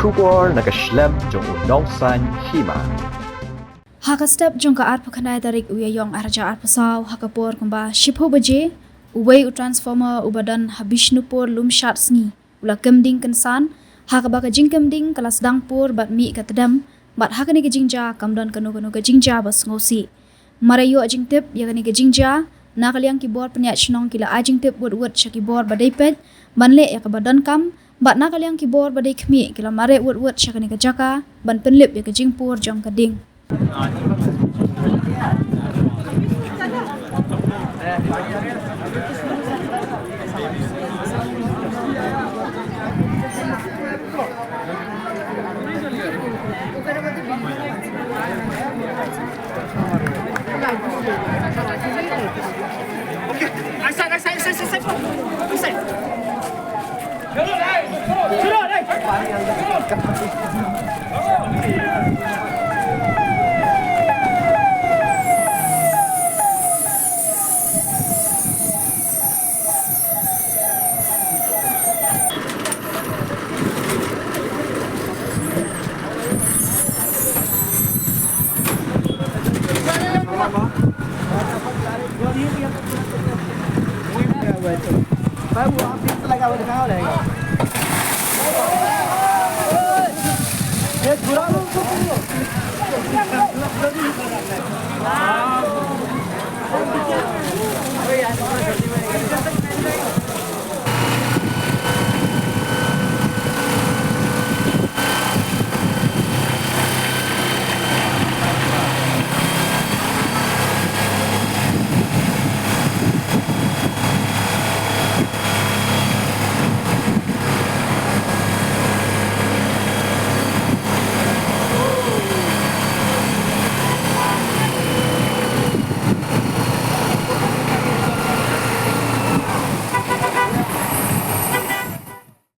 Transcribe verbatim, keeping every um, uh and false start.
Khubor na ka shlem jong u Nongsaiñ Hima. Ha ka step jong ka arphew khyndai tarik u Ïaïong arhajar arphew saw, ha ka por kumba shiphew baje, uwei u transformer uba don ha Bishnupur Lumshadsngi u la kem ding kynsan, ha kaba ka jingkem ding ka la sdang pur bad mih ka tdem, bad ha kane ka jingjia kam don kano kano ka jingjia ba sngewsih. Mar ïa ïoh jingtip ïa kane ka jingjia, na ka liang ki bor pynïaid shnong ki la ai jingtip wut wut sha ki bor ba dei peit ban leh ïa kaba donkam, bad na ka liang ki bor ba dei khmih ki la mareh wut wut sha kane ka jaka ban pynlip ïa ka jingpur jong ka ding.